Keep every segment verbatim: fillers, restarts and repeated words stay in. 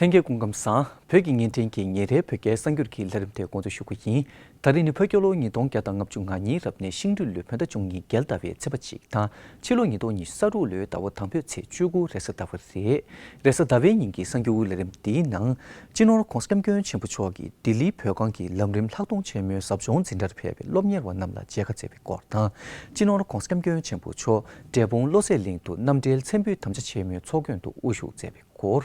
ལྷན་རྒྱས་སྐུ་ཁམས་བཟང་། བོད་ཀྱི་བརྙན་འཕྲིན་གྱི་ཉིན་རེའི་བོད་སྐད་གསར་འགྱུར་གྱི་ལས་རིམ་དེ་འགོ་འཛུགས་ཞུ་རྒྱུ་ཡིན། ད་རིང་ནི་བོད་རྒྱལ་ལོ་ཉིས་སྟོང་བརྒྱ་དང་ལྔ་བཅུ་ང་གཉིས་རབ་གནས་ཤིང་སྦྲུལ་ལོའི་བོད་ཟླ་བཅུ་གཉིས་རྒྱལ་ཟླ་བའི་ཚེས་པ་གཅིག་དང་ཕྱི་ལོ་ཉིས་སྟོང་ཉི་ཤུ་རྩ་དྲུག་ལོའི་ཟླ་བ་དང་པོའི་ཚེས་བཅུ་དགུ་རེས་གཟའ་ཟླ་བ་རེད། རེས་གཟའ་ཟླ་བའི་ཉིན་གྱི་གསར་འགྱུར་ལས་རིམ་འདིའི་ནང་། སྤྱི་ནོར་༧གོང་ས་༧སྐྱབས་མགོན་ཆེན་པོ་མཆོག་གིས་ལྡི་ལིའི་བོད་ཁང་གི་ལམ་རིམ་ལྷག་མཐོང་ཆེན་མོའི་ཟབ་སྦྱོང་འཛིན་གྲྭར་ཕེབས་པའི་སློབ་གཉེར་བ་རྣམས་ལ་མཇལ་ཁ་བསྩལ་བའི་སྐོར་དང་། སྤྱི་ནོར་༧གོང་ས་༧སྐྱབས་མགོན་ཆེན་པོ་མཆོག་འབྲས་སྤུངས་བློ་གསལ་གླིང་དུ་རྣམ་འགྲེལ་མཚན་ཕུད་དམ་བཅའ་ཆེན་མོའི་ཚོགས་མགོན་དུ་དབུ་བཞུགས་མཛད་པའི་སྐོར།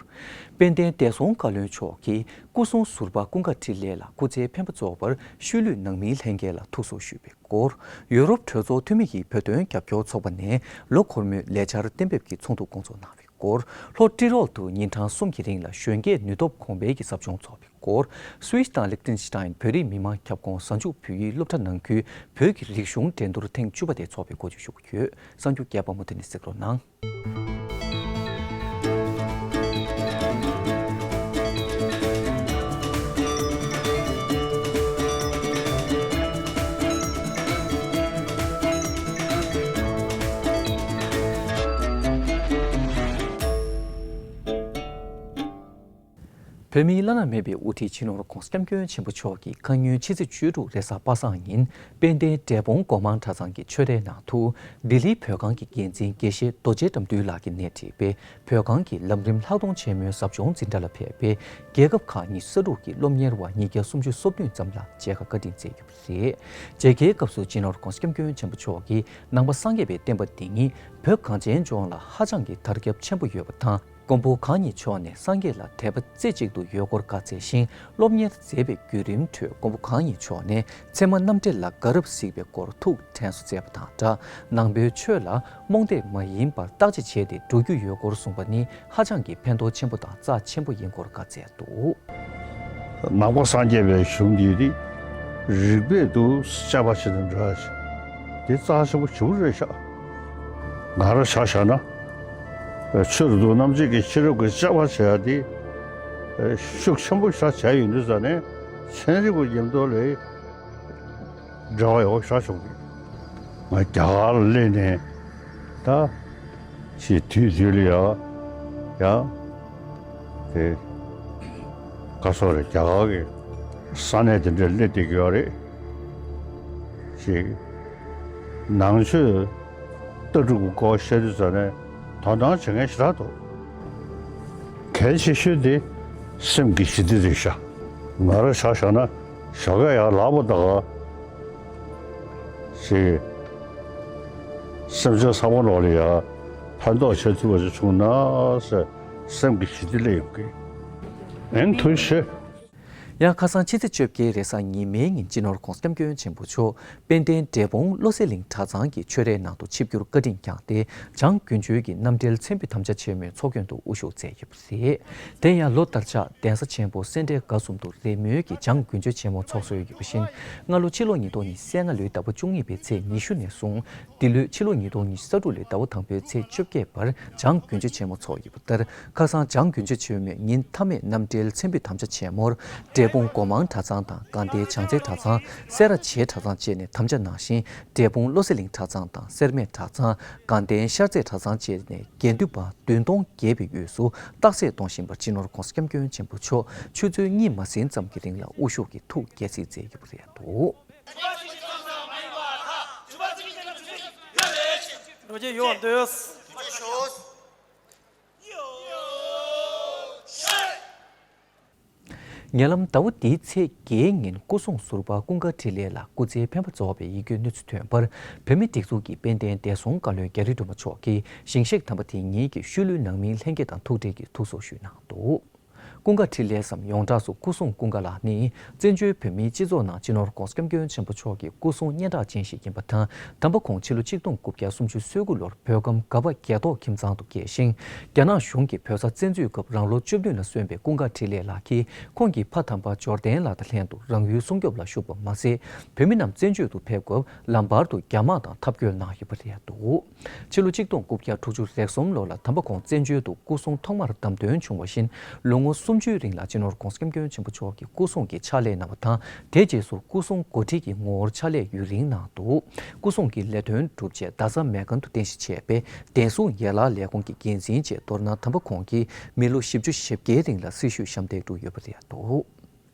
དཔལ་ལྡན་འདས་སྲུང་བཀའ་བློན་མཆོག་གིས་སྐུ་སྲུང་ཟུར་པ་ཀུན་དགའ་འཕྲིན་ལས་ལ་སྐུ་ཚེའི་འཕེན་པ་རྫོགས་པར་ཤུལ་ལུས་ནང་མིའི་ལྷན་རྒྱས་ལ་ཐུགས་གསོ་ཞུས་པའི་སྐོར། ཡུ་རོབ་གྲོས་ཚོགས་འཐུས་མི་ཡི་བོད་དོན་རྒྱབ་སྐྱོར་ཚོགས་པ་ནས་ལོ་འཁོར་མོའི་ལས་འཆར་གཏན་འབེབས་ཀྱི་ཚོགས་འདུ་སྐོང་ཚོགས་གནང་བའི་སྐོར། ལྷོ་ཏི་རོལ་དུ་ཉིན་གྲངས་གསུམ་གྱི་རིང་ལ་གཞོན་སྐྱེས་ནུས་སྟོབས་གོང་འཕེལ་གྱི་ཟབ་སྦྱོང་འཚོགས་པའི་སྐོར། སུད་སི་དང་ལིག་ཏེན་སི་ཏན་བོད་རིགས་མི་མང་ཁྱབ་ཁོངས་གཟའ་མཇུག་བོད་ཡིག་སློབ་གྲྭ་ནང་ཁུལ་བོད་ཀྱི་རིག་གཞུང་འགྲན་བསྡུར་ཐེངས་བཅུ་པ་དེ་འཚོགས་པའི་འགོ་འཛུགས་ཞུ་གི་ཡོད། གསར་འགྱུར་རྒྱས་པ་མུ་མཐུད་ནས་གཟིགས་རོགས་གནང་། བོད་མིའི་བླ་ན་མེད་པའི་དབུ་ཁྲིད་སྤྱི་ནོར་༧གོང་ས་༧སྐྱབས་མགོན་ཆེན་པོ་མཆོག་གིས་ཁ་ཉིན་ཕྱི་ཚེས་བཅུ་དྲུག་རེས་གཟའ་པ་སངས་ཉིན་དཔལ་ལྡན་འབྲས་སྤུངས་སྒོ་མང་གྲྭ་ཚང་གི་ཆོས་སྡེའི་ནང་དུ་ལྡི་ལིའི་བོད་ཁང་གི་འགན་འཛིན་དགེ་བཤེས་རྡོ་རྗེ་དགྲ་འདུལ་ལགས་ཀྱིས་སྣེ་ཁྲིད་པའི་བོད་ཁང་གི་ལམ་རིམ་ལྷག་མཐོང་ཆེན་མོའི་ཟབ་སྦྱོང་འཛིན་གྲྭ་ལ་ཕེབས་པའི་རྒྱལ་ཁབ་ཁག་ཉི་ཤུ་རྩ་དྲུག་གི་སློབ་གཉེར་བ་ཉིས་བརྒྱ་སུམ་ཅུ་སོ་བདུན་ཙམ་ལ་མཇལ་ཁ་བཀའ་དྲིན་སྩལ་ཡོད་པ་རེད། མཇལ་ཁའི་སྐབས་སུ་སྤྱི་ནོར་༧གོང་ས་༧སྐྱབས་མགོན་ཆེན་པོ་མཆོག་གིས་ནང་པ་སངས་རྒྱས་པའི་བསྟན་པ་འདི་ཉིད་བོད་གངས་ཅན་ལྗོངས་ལ་ཧ་ཅང་གི་དར་ཁྱབ་ཆེན་པོ་ཡོད་པ་དང་། མགོན་པོ་གང་ཉིད་མཆོག་ནས་སངས་རྒྱས་ལ་དད་པ་རྩེ་གཅིག་ཏུ་ཡོད་སྐོར་བཀའ་སྩལ་ཞིང་། སློབ་གཉེར་མཛད་པའི་བརྒྱུད་རིམ་ཁྲོད་མགོན་པོ་གང་ཉིད་མཆོག་ནས་ཚད་མ་རྣམ་འགྲེལ་ལ་དགའ་རབ་གཟིགས་པའི་སྐོར་ཐུགས་དྲན་གསོ་མཛད་པ་དང་སྦྲགས། ནང་པའི་ཆོས་ལ་རྨོངས་དད་མ་ཡིན་པར་བརྟག་དཔྱད་བྱས་ཏེ་འགྲོ་རྒྱུ་ཡོད་སྐོར་གསུངས་པ་ནི་ཧ་ཅང་གི་ཕན་ཐོགས་ཆེན་པོ་དང་རྩ་ཆེན་པོ་ཡིན་སྐོར་བཀའ་སྩལ་འདུག། ནང་པ་སངས་རྒྱས་པའི་གཞུང་འདི་ནི་རིགས་པས་དུ་དཔྱད་པ་བྱེད་དུ་འགྲོ་ཡ་ཞིག་འདི་རྩ་ཆེན་པོ་ཞེ་པོ་རེད་ཤག། ང་རང་ཆ་བཞག་ན། ཆོས་རབ་ཏུ་རྣམ་འབྱེད་ཀྱི་ཤེས་རབ་ཀྱི་དཔྱད་པ་བྱེད་ཡ་དེ་ཤུགས་ཆེན་པོ་ཞིག་བྱས་ཡོད་དུས་ཙ་ནས་ཚན་རིག་པ་མཉམ་དུ་ལས་འབྲེལ་བ་ཡག་པོ་ཞིག་བྱུང་གི། ང་རྒྱ་གར་ལ་སླེབས་ནས་ད་ཅིག་དུས་དུས་ལ་ཡ་ཡ་དེ་ག་སོགས་རེད། རྒྱ་གར་གྱི་ས་གནས་དེ་འདྲར་སླེབས་བསྡད་ཀྱི་ཡོད་རེད། ཅིག་ནང་ཆོས་ལྟ་གྲུབ་ཀྱི་སྐོར་བཤད་དུས་ཙམ་ནས་དོ་སྣང་བྱེད་མཁན་ཞེ་དྲག་འདུག། གལ་ཆེ་ཤོས་དེ་སེམས་ཀྱི་ཞི་བདེ་རེད་ཤག། ང་རང་ཆ་བཞག་ན་ཞོགས་ཀས་ཡར་ལངས་པ་དང་ཅིག་སེམས་ཅན་ཚང་མ་ནང་ལ་ཡ་ཕན་ཐོགས་བྱེད་ཐུབ་པ་ཞིག་བྱུང་ན་ཟེར་སེམས་ཀྱི་ཞི་བདེ་སླེབས་ཡོང་གི། ཨེན་ཐུགས་རྗེ་ཆེ། ཡང་ཁ་སང་ཕྱི་ཚེས་བཅོ་བརྒྱད་རེས་གཟའ་ཉི་མའི་ཉིན་སྤྱི་ནོར་༧གོང་ས་༧སྐྱབས་མགོན་ཆེན་པོ་མཆོག་དཔལ་ལྡན་འབྲས་སྤུངས་བློ་གསལ་གླིང་གྲྭ་ཚང་གི་ཆོས་རའི་ནང་དུ་ཆིབས་བསྒྱུར་བཀའ་དྲིན་བསྐྱངས་ཏེ་འཇང་དགུན་ཆོས་ཀྱི་རྣམ་འགྲེལ་མཚན་ཕུད་དམ་བཅའ་ཆེན་མོའི་ཚོགས་མགོན་དུ་དབུ་བཞུགས་མཛད་ཡོད་པ་རེད། དེ་ཡང་ལོ་ལྟར་ཆགས་གདན་ས་ཆེན་པོ་སེ་འབྲས་དགའ་གསུམ་དུ་རེས་མོས་ཀྱིས་འཇང་དགུན་ཆོས་ཆེན་མོ་ཚོགས་སྲོལ་ཡོད་པ་བཞིན་སྔ་ལོ་ཕྱི་ལོ་ཉིས་སྟོང་ཉི་ཤུ་རྩ་ལྔ་ལོའི་ཟླ་བ་བཅུ་གཉིས་པའི་ཚེས་ཉི་ཤུ་ནས་བཟུང་འདི་ལོའི་ཕྱི་ལོ་ཉིས་སྟོང་ཉི་ཤུ་རྩ་དྲུག་ལོའི་ཟླ་བ་དང་པོའི་ཚེས་བཅོ་བརྒྱད་བར་འཇང་དགུན་ཆོས་ཆེན་མོ་འཚོགས་ཡོད་པ་ལྟར། ཁ་སང་འཇང་དགུན་ཆོས་ཆེན་མོས་ཉིན་མཐའ་མའི་རྣམ་འགྲེལ་མཚན་ཕུད་དམ་བཅའ་ཆེན་མོར་འབྲས་སྤུངས་སྒོ་མང་གྲྭ་ཚང་དང་དགའ་ལྡན་བྱང་རྩེ་གྲྭ་ཚང་། སེ་ར་བྱེས་གྲྭ་ཚང་བཅས་ནས་དམ་བཅའ་གནང་ཞིང་། འབྲས་སྤུངས་བློ་གསལ་གླིང་གྲྭ་ཚང་དང་སེར་སྨད་གྲྭ་ཚང་། དགའ་ལྡན་ཤར་རྩེ་གྲྭ་ཚང་བཅས་ནས་དགེ་འདུན་པ་བདུན་སྟོང་བརྒལ་བའི་དབུས་སུ་རྟགས་གསལ་གཏོང་བཞིན་པར་སྤྱི་ནོར་༧གོང་ས་༧སྐྱབས་མགོན་ཆེན་པོ་མཆོག་ཆུ་ཚོད་གཉིས་མ་ཟིན་ཙམ་གྱི་རིང་ལ་དབུ་བཞུགས་ཀྱིས་ཐུགས་དགྱེས་གཟིགས་མཛད་ཡོད་པ་རེད་འདུག། རྡོ་རྗེ་ཡོད་འདོད། ཉེ་ལམ་ཟླ་བ་འདིའི་ཚེས་བརྒྱད་ཉིན་སྐུ་སྲུང་ཟུར་པ་ཀུན་དགའ་འཕྲིན་ལས་ལགས་སྐུ་ཚེའི་འཕེན་པ་རྫོགས་པའི་ཡིད་སྐྱོའི་གནས་ཚུལ་ཐོན་པར། བོད་མིའི་སྒྲིག་འཛུགས་ཀྱི་དཔལ་ལྡན་འདས་སྲུང་བཀའ་བློན་རྒྱ་རི་སྒྲོལ་མ་མཆོག་གིས་ཞིང་གཤེགས་དམ་པ་དེ་ཉིད་ཀྱི་ཤུལ་ལུས་ནང་མིའི་ལྷན་རྒྱས་དང་ཐུག་འཕྲད་ཀྱིས་ཐུགས་གསོ་ཞུས་གནང་འདུག། ཀུན་དགའ་འཕྲིན་ལས་སམ་ཡོངས་གྲགས་སུ་སྐུ་སྲུང་ཀུན་དགའ་ལགས་ནི། བཙན་བྱོལ་བོད་མིའི་སྤྱི་ཚོགས་ནང་སྤྱི་ནོར་༧གོང་ས་༧སྐྱབས་མགོན་ཆེན་པོ་མཆོག་གི་སྐུ་སྲུང་སྙན་གྲགས་ཅན་ཞིག་ཡིན་པ་དང་། དམ་པ་ཁོང་ཕྱི་ལོ་གཅིག་སྟོང་དགུ་བརྒྱ་སུམ་ཅུ་སོ་དགུ་ལོར་བོད་ཁམས་སྒ་པ་རྒྱལ་ཐོག་ཁྱིམ་ཚང་དུ་སྐྱེས་ཤིང་། རྒྱ་ནག་གཞུང་གིས་བོད་ས་བཙན་འཛུལ་སྐབས་རང་ལོ་བཅུ་བདུན་ལ་སོན་པའི་ཀུན་དགའ་འཕྲིན་ལས་ལགས་ཀྱིས་ཁོང་གི་ཕ་དམ་པ་འབྱོར་ལྡན་ལགས་དང་ལྷན་དུ་རང་ཡུལ་སྲུང་སྐྱོབ་ལ་ཞུགས་པ་མ་ཟད། བོད་མི་རྣམས་བཙན་བྱོལ་དུ་ཕེབས་སྐབས་ལམ་བར་དུ་རྒྱ་དམག་དང་འཐབ་རྒོལ་གནང་ཡོད་པ་རེད་འདུག། ཕྱི་ལོ་གཅིག་སྟོང་དགུ་བརྒྱ་དྲུག་ཅུ་རེ་གསུམ་ལོ་ལ་དམ་པ་ཁོང་བཙན་བྱོལ་དུ་སྐུ་སྲུང་ཐོག་མར་བདམས་ཐོན་བྱུང་བ་བཞིན། ལོ་ངོ་གསུམ་ ཆུ་རིང་ལ་སྤྱི་ནོར་༧གོང་ས་༧སྐྱབས་མགོན་ཆེན་པོ་མཆོག་གི་སྐུ་གཟུགས་ཀྱི་ཕྱག་ལས་གནང་བ་དང་། དེ་རྗེས་སུ་སྐུ་གཟུགས་འགོ་ཁྲིད་ཀྱི་ངོ་བོར་ཕྱག་ལས་ཡུན་རིང་གནང་འདུག་སྐུ་གཟུགས་ཀྱི་ལས་དོན་གྲུབ་རྗེས་རྡ་ས་མེག་གྷན་དུ་རྟེན་གཞི་བྱས་པའི་བདེན་སྲུང་ཡན་ལག་ལས་ཁུངས་ཀྱི་འགན་འཛིན་བཅས་མདོར་ན་དམ་པ་ཁོང་གིས་མི་ལོ་བཞི་བཅུ་ཞེ་བརྒྱད་རིང་ལ་སྲི་ཞུ་ཞབས་འདེགས་བསྒྲུབས་ཡོད་པ་རེད་འདུག་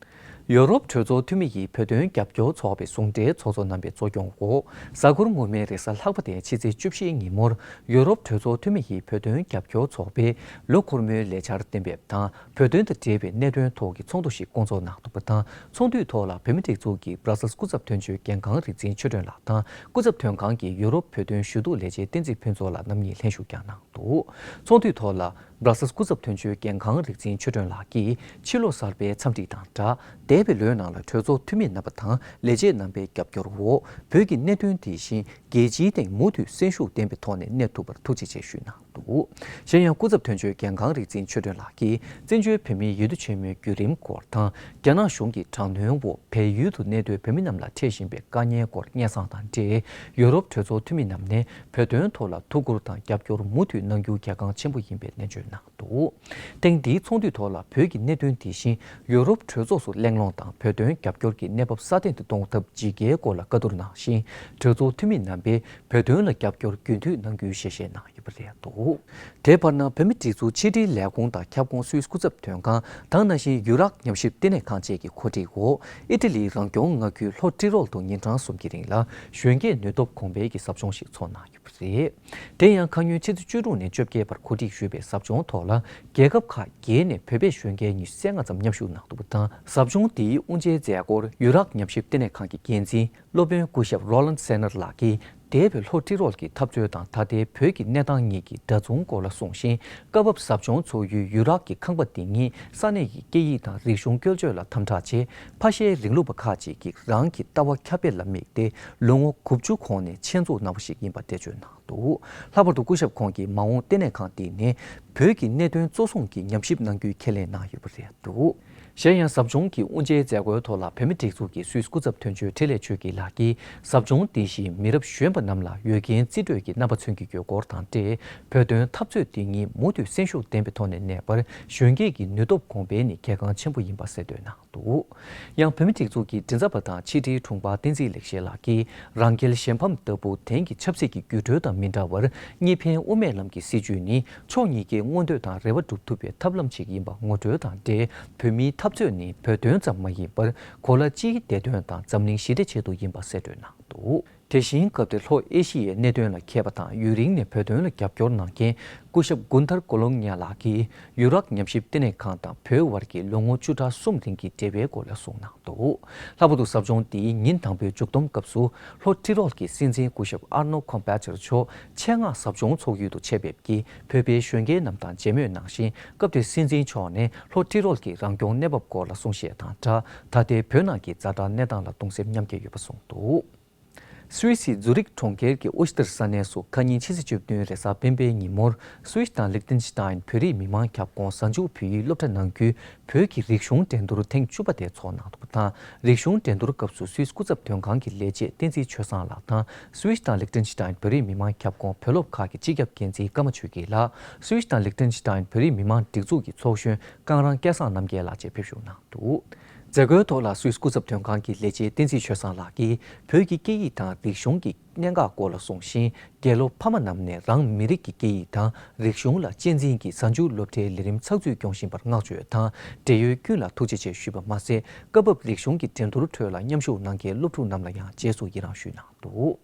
ཡོ་རོབ་གྲོས་ཚོགས་འཐུས་མི་ཡིས་བོད་དོན་རྒྱབ་སྐྱོར་ཚོགས་པའི་ཟུང་འབྲེལ་ཚོགས་གཙོ་རྣམ་པའི་གཙོ་སྐྱོང་འོག་གཟའ་འཁོར་སྔོན་མའི་རེས་གཟའ་ལྷག་པ་སྟེ་ཕྱི་ཚེས་བཅུ་བཞིའི་ཉིན་མོར་ཡོ་རོབ་གྲོས་ཚོགས་འཐུས་མི་ཡིས་བོད་དོན་རྒྱབ་སྐྱོར་ཚོགས་པའི་ལོ་འཁོར་མོའི་ལས་འཆར་གཏན་འབེབས་དང་། བོད་དོན་དང་འབྲེལ་བའི་གནད་དོན་ཐོག་གི་ཚོགས་འདུ་ཞིག་བསྐོང་ཚོགས་གནང་འདུག་པ་དང་། ཚོགས་འདུའི་ཐོག་ལ་བོད་མིའི་སྒྲིག་འཛུགས་ཀྱི་སྦྲ་སེལ་སྐུ་ཚབ་དོན་གཅོད་འགན་འཁང་རིག་འཛིན་ཆོས་སྒྲོན་ལགས་དང་། སྐུ་ཚབ་དོན་ཁང་གི་ཡོ་རོབ་བོད་དོན་ཞུ་གཏུག་ལས་བྱེད་བསྟན་འཛིན་ཕུན་ཚོགས་ལགས་རྣམ་གཉིས་ལྷན་ཞུགས་ཀྱང་གནང་འདུག་ཚོགས་འདུའི་ཐོག་ལ། སྦྲ་སེལ་སྐུ་ཚབ་དོན་གཅོད་འགན་འཁང་རིག་འཛིན་ཆོས་སྒྲོན་ལགས་ཀྱིས་ཕྱི་ལོ་གསར་པའི་འཚམས་འདྲི་དང་སྦྲགས། འདས་པའི་ལོའི་ནང་ལ་གྲོས་ཚོགས་འཐུས་མི་རྣམ་པ་དང་ལས་བྱེད་རྣམ་པའི་རྒྱབ་སྐྱོར་འོག་བོད་ཀྱི་གནད་དོན་དེ་བཞིན་རྒྱལ་སྤྱིའི་སྟེང་མུ་མཐུད་སེམས་ཤུགས་ལྡན་པའི་ཐོག་ནས་གནས་ཐུབ་པར་ཐུགས་རྗེ་ཆེ་ཞུས་གནང་འདུག་གཞན་ཡང་སྐུ་ཚབ་དོན་གཅོད་འགན་འཁང་རིག་འཛིན་ཆོས་སྒྲོན་ལགས་ཀྱིས་བཙན་བྱོལ་བོད་མིའི་ཡུལ་དུ་ཆེན་མོའི་བརྒྱུད་རིམ་སྐོར་དང་། རྒྱ་ནག་གཞུང་གི་དྲག་གནོན་འོག་བལ་ཡུལ་དུ་གནས་སྡོད་བོད་མི་རྣམས་ལ་འཕྲད་བཞིན་པའི་དཀའ་ངལ་སྐོར་སྙན་སེང་དང་འབྲེལ། ཡོ་རོབ་གྲོས་ཚོགས་འཐུས་མི་རྣམས་ནས་བོད་དོན་ཐོག་ལ་ཐུགས་ཁུར་དང་རྒྱབ་སྐྱོར་མུ་མཐུད་གནང་རྒྱུ་གལ་འགངས་ཆེན་པོ་ཡིན་པའི་ནན་བརྗོད་གནང་འདུག་ཐེངས་འདིའི་ཚོགས་འདུའི་ཐོག་ལ་བོད་ཀྱི་གནད་དོན་དེ་བཞིན་ཡོ་རོབ་གྲོས་ཚོགས་སུ་གླེང་སློང་དང་བོད་དོན་རྒྱབ་སྐྱོར་གྱི་གནས་བབ་སྲ་བརྟན་དུ་གཏོང་ཐབས་ཇི་དགེའི་སྐོར་ལ་བཀའ་བསྡུར་གནང་ཞིང་། གྲོས་ཚོགས་འཐུས་མི་རྣམ་པས་བོད་དོན་ལ་རྒྱབ་སྐྱོར་རྒྱུན་མཐུད་གནང་རྒྱུའི་ཞལ་བཞེས་གནང་ཡོད་པ་རེད་འདུག་དེའི་བར་ན་བོད་མིའི་སྒྲིག་འཛུགས་ཕྱི་དྲིལ་ལས་ཁུངས་དང་ཁྱབ་ཁོངས་སུད་སི་སྐུ་ཚབ་དོན་ཁང་དང་། ནང་བཞིན་ཡུ་རག་ཉམས་ཞིབ་ལྟེ་གནས་ཁང་བཅས་ཀྱི་གོ་སྒྲིག་འོག་ཨི་ཊ་ལིའི་རང་སྐྱོང་མངའ་ཁུལ་ལྷོ་ཏི་རོལ་དུ་ཉིན་གྲངས་གསུམ་གྱི་རིང་ལ་གཞོན་སྐྱེས་ནུས་སྟོབས་གོང་འཕེལ་གྱི་ཟབ་སྦྱོང་ཞིག་ཚོགས་གནང་ཡོད་པ་རེད། དེ་ཡང་ཁ་སྔོན་ཕྱི་ཚེས་བཅུ་དྲུག་ནས་བཅོ་བརྒྱད་བར་གོ་སྒྲིག་ཞུས་པའི་ཟབ་སྦྱོང་ཐོག་ལ་རྒྱལ་ཁབ་ཁག་བརྒྱད་ནས་བོད་པའི་གཞོན་སྐྱེས་ཉི་ཤུ་རྩ་ལྔ་ཙམ་མཉམ་ཞུགས་གནང་འདུག་པ་དང་། ཟབ་སྦྱོང་འདིའི་དབུ་འབྱེད་མཛད་སྒོར་ཡུ་རག་ཉམས་ཞིབ་ལྟེ་གནས་ཁང་གི་འགན་འཛིན་སློབ་དཔོན་སྐུ་ཞབས་Roland Senner་ལགས་ཀྱིས། འདས་པའི་ལྷོ་ཏི་རོལ་གྱི་འཐབ་རྩོད་དང་ད་ལྟའི་བོད་ཀྱི་གནས་སྟངས་གཉིས་ཀྱི་འདྲ་མཚུངས་སྐོར་ལ་གསུངས་ཤིང་། སྐབས་བབ་ཟབ་སྦྱོང་ཚོགས་ཡུལ་ཡུ་རག་གི་ཁང་པ་འདི་ཉིད་ས་གནས་ཀྱི་སྐད་ཡིག་དང་རིག་གཞུང་བཀོལ་སྤྱོད་ལ་དམ་དྲག་བྱས། ཕ་ཤའི་རིང་ལུགས་པ་ཁག་ཅིག་གིས་རང་གི་ལྟ་བ་ཁྱབ་སྤེལ་ལ་དམིགས་ཏེ་ལོ་ངོ་དགུ་བཅུ་གོང་ནས་ཆེད་འཛུགས་གནང་བ་ཞིག་ཡིན་པ་འགྲེལ་བརྗོད་གནང་འདུག་ལྷག་པར་དུ་སྐུ་ཞབས་ཁོང་གིས་མ་འོངས་ལྟེ་གནས་ཁང་འདི་ནས་བོད་ཀྱི་གནད་དོན་གཙོ་བཟུང་གིས་ཉམས་ཞིབ་གནང་རྒྱུའི་ཁས་ལེན་གནང་ཡོད་པ་རེད་འདུག་གཞན་ཡང་ཟབ་སྦྱོང་གི་དབུ་འབྱེད་མཛད་སྒོའི་ཐོག་ལ་བོད་མིའི་སྒྲིག་འཛུགས་ཀྱི་སུད་སི་སྐུ་ཚབ་དོན་གཅོད་འཕྲིན་ལས་ཆོས་སྐྱིད་ལགས་ཀྱིས། ཟབ་སྦྱོང་འདི་བཞིན་མི་རབས་གཞོན་པ་རྣམས་ལ་ཡོད་རྒན་རྩིས་སྤྲོད་ཀྱི་རྣམ་པ་མཚོན་གྱི་ཡོད་སྐོར་དང་འབྲེལ། བོད་དོན་འཐབ་རྩོད་འདི་ཉིད་མུ་མཐུད་སེམས་ཤུགས་ལྡན་པའི་ཐོག་ནས་གནས་པར་གཞོན་སྐྱེས་ཀྱི་ནུས་སྟོབས་གོང་འཕེལ་ནི་གལ་འགངས་ཆེན་པོ་ཡིན་པ་གསལ་འདོན་གནང་འདུག་ཡང་བོད་མིའི་སྒྲིག་འཛུགས་ཀྱི་མགྲིན་ཚབ་པ་དང་ཕྱི་དྲིལ་དྲུང་འཕར་བསྟན་འཛིན་ལེགས་བཤད་ལགས་ཀྱིས། རང་རྒྱལ་གཞན་ཕམ་ལྟ་བུ་དེང་གི་ཆབ་སྲིད་ཀྱི་འགྱུར་འགྲོས་དང་མི་འདྲ་བར། གཉིས་ཕན་དབུ་མའི་ལམ་གྱི་སྲིད་བྱུས་ནི། ཕྱོགས་གཉིས་ཀའི་མངོན་འདོད་དང་རེ་བ་སྒྲུབ་ཐུབ་པའི་ཐབས་ལམ་ཞིག་ཡིན་པ་ངོ་སྤྲོད་དང་འབྲེལ། བོད་མིའི་འཐབ་རྩོད་ནི་བོད་དོན་ཙམ་མ་ཡིན་པར། གོ་ལ་སྤྱིའི་བདེ་དོན་དང་འཛམ་གླིང་ཞི་བདེ་ཆེད་དུ་ཡིན་པ་གསལ་སྟོན་གནང་འདུག་དེ་བཞིན་སྐབས་དེར་ལྷོ་ཨེ་ཤི་ཡའི་གནད་དོན་ལ་མཁས་པ་དང་ཡུན་རིང་ནས་བོད་དོན་ལ་རྒྱབ་སྐྱོར་གནང་མཁན་སྐུ་ཞབས་གུན་ཐར་ཀོ་ལོང་ཉ་ལགས་ཀྱིས། ཡུ་རག་ཉམས་ཞིབ་ལྟེ་གནས་ཁང་དང་བོད་བར་གྱི་ལོ་ངོ་བཅུ་ཕྲག་གསུམ་རིང་གི་འབྲེལ་བའི་སྐོར་ལ་གསུངས་གནང་འདུག་ལྷག་པར་དུ་ཟབ་སྦྱོང་འདིའི་ཉིན་དང་པོའི་མཇུག་བསྡོམས་སྐབས་སུ། ལྷོ་ཏི་རོལ་གྱི་སྲིད་འཛིན་སྐུ་ཞབས་ཨར་ནོ་ཁོམ་པ་ཆར་མཆོག་ཆེད་མངགས་ཟབ་སྦྱོང་ཚོགས་ཡུལ་དུ་ཆེད་ཕེབས་ཀྱིས་བོད་པའི་གཞོན་སྐྱེས་རྣམས་དང་མཇལ་མོལ་གནང་ཞིང་། སྐབས་དེར་སྲིད་འཛིན་མཆོག་ནས་ལྷོ་ཏི་རོལ་གྱི་རང་སྐྱོང་གནས་བབ་སྐོར་ལ་གསུང་བཤད་དང་སྦྲགས། ད་ལྟའི་བོད་ནང་གི་ཛ་དྲག་གནས་སྟངས་ལ་གདུང་སེམས་མཉམ་སྐྱེད་ཡོད་པ་གསུངས་འདུག་སུད་སི་ཛུ་རིག་གྲོང་ཁྱེར་གྱི་ཨོ་ཤི་ཏར་ས་གནས་སུ་ཁ་ཉིན་ཕྱི་ཚེས་བཅུ་བདུན་རེས་གཟའ་སྤེན་པའི་ཉིན་མོར། སུད་སི་དང་ལིག་ཏེན་ཤི་ཏཱིན་བོད་རིགས་མི་མང་ཁྱབ་ཁོངས་གཟའ་མཇུག་བོད་ཡིག་སློབ་གྲྭ་ནང་ཁུལ་བོད་ཀྱི་རིག་གཞུང་འགྲན་བསྡུར་ཐེངས་བཅུ་པ་དེ་ཚོགས་གནང་འདུག་པ་དང་། རིག་གཞུང་འགྲན་བསྡུར་སྐབས་སུ་སུད་སི་སྐུ་ཚབ་དོན་ཁང་གི་ལས་བྱེད་བསྟན་འཛིན་ཆོས་བཟང་ལགས་དང་། སུད་སི་དང་ལིག་ཏེན་ཤི་ཏཱིན་བོད་རིགས་མི་མང་ཁྱབ་ཁོངས་བོད་སློབ་ཁག་གི་སྤྱི་ཁྱབ་འགན་འཛིན་ཀརྨ་ཆོས་སྐྱིད་ལགས། སུད་སི་དང་ལིག་ཏེན་ཤི་ཏཱིན་བོད་རིགས་མི་མང་སྒྲིག་འཛུགས་ཀྱི་ཚོགས་གཞོན་ཀང་རང་སྐལ་བཟང་རྣམ་རྒྱལ་ལགས་བཅས་ཕེབས་ཞུགས་གནང་འདུག་མཛད་སྒོའི་ཐོག་ལ་སུད་སི་སྐུ་ཚབ་དོན་ཁང་གི་ལས་བྱེད་བསྟན་འཛིན་ཆོས་བཟང་ལགས་ཀྱིས་བོད་ཀྱི་སྐད་ཡིག་དང་རིག་གཞུང་གི་གནད་འགག་སྐོར་ལ་གསུངས་ཤིང་། དགེ་སློབ་ཕ་མ་རྣམས་ནས་རང་མི་རིགས་ཀྱི་སྐད་ཡིག་དང་རིག་གཞུང་ལ་གཅེས་འཛིན་གྱིས་གཟའ་མཇུག་སློབ་གྲྭའི་ལས་རིམ་ཚགས་ཚུད་སྐྱོང་བཞིན་པར་བསྔགས་བརྗོད་དང་། འབྲེལ་ཡོད་ཀུན་ལ་ཐུགས་རྗེ་ཆེ་ཞུས་པ་མ་ཟད། སྐབས་བབ་རིག་གཞུང་གི་འགྲན་བསྡུར་ཁྲོད་ལ་མཉམ་ཞུགས་གནང་མཁན་སློབ་ཕྲུག་རྣམས་ལ་ཡང་རྗེས་སུ་ཡི་རང་ཞུས་གནང་འདུག་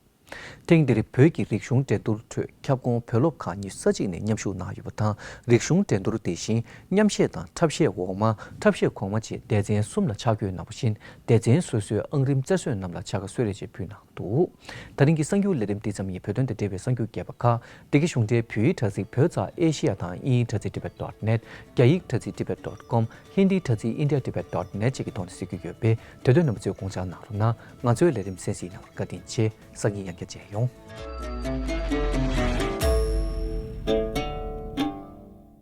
ཐེངས་འདིར་བོད་ཀྱི་རིག་གཞུང་འགྲན་བསྡུར་ཁྲོད་ཁྱབ་ཁོངས་བོད་སློབ་ཁག་ཉི་ཤུ་རྩ་གཅིག་ནས་མཉམ་ཞུགས་གནང་ཡོད་པ་དང་། རིག་གཞུང་འགྲན་བསྡུར་དེ་བཞིན་མཉམ་བཤད་དང་འཁྲབ་གཞས་འོག་མ། འཁྲབ་གཞས་གོང་མ་བཅས་སྡེ་ཚན་གསུམ་ལ་ཆ་བགོས་གནང་བ་བཞིན། སྡེ་ཚན་སོ་སོའི་ཨང་རིམ་རྩེར་སོན་རྣམས་ལ་བྱ་དགའ་གསོལ་རས་བཅས་ཕུལ་གནང་འདུག་ད་རིང་གི་གསར་འགྱུར་ལས་རིམ་འདི་ཙམ་ཡིན། བོད་དོན་དང་འབྲེལ་བའི་གསར་འགྱུར་རྒྱས་པ་ཁག་འདི་གའི་གཞུང་འབྲེལ་བོད་ཡིག་དྲ་ཚིགས་བོད་ཙ་ཨེ་ཤི་ཡ་དང་དབྱིན་ཡིག་དྲ་ཚིགས་ཏི་བེཊ་ཌོཊ་ནེཊ། རྒྱ་ཡིག་དྲ་ཚིགས་ཏི་བེཊ་ཌོཊ་ཀོམ། ཧིན་དིའི་དྲ་ཚིགས་ཨིན་ཌི་ཡ་ཏི་བེཊ་ཌོཊ་ནེཊ་བཅས་ཀྱི་ཐོག་ནས་གཟིགས་རྒྱུ་ཡོད་པས། དེ་དོན་རྣམ་པ་ཚོས་དགོངས་འཇགས་གནང་རོགས་གནང་། ང་ཚོའི་ལས་རིམ་གསན་གཟིགས་གནང་བར་བཀའ་དྲིན་ཆེ། སང་ཉིན་ཡང་བསྐྱར་མཇལ་ཡོང་།